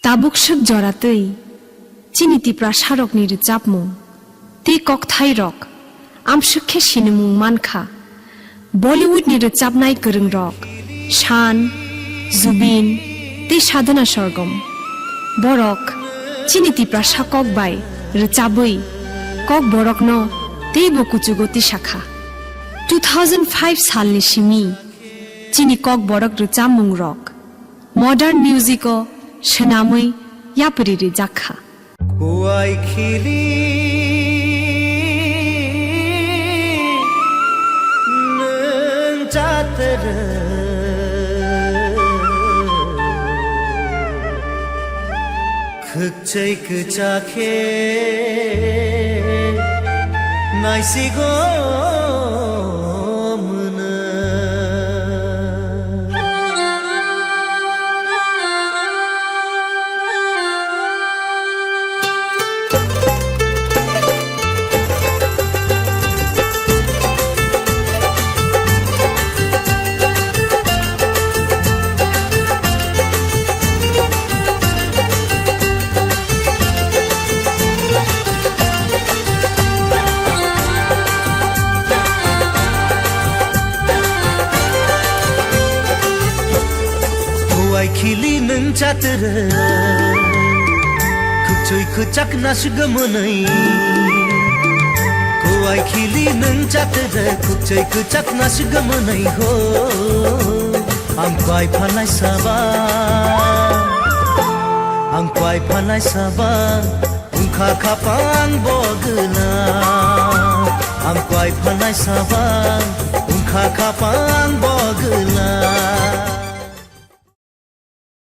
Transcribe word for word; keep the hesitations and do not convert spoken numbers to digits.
Tabuk swk jora twi chini Tiprasarokni rwchapmung tei kokthairok amswk khe sinimung man kha. Bollywoodni rwchapnai kwrwngrok Shan, Zubeen tei Sadhana Sargam. Borok chini Tiprasa kok bai rwchabwi Kokborokno teibo kuchugo tisa kha. Two thousand five salni simi chini Kokborok rwchapmungrok modern music-o swnamwi yapri rijak kha. Kuai khili nwng chatrwng, khwkchai kwchak khe naisigo mwnwi. Kuai khili nwng chatrwng, khwkchai kwchak naisigo mwnwi. Kuai khili nwng chatrwng, khwkchai kwchak naisigo mwnwi ho. Ang kuai phanai saba, ang kuai phanai saba, wngkha khapang bo gwla. Ang kuai phanai saba, wngkha khapang bo gwla.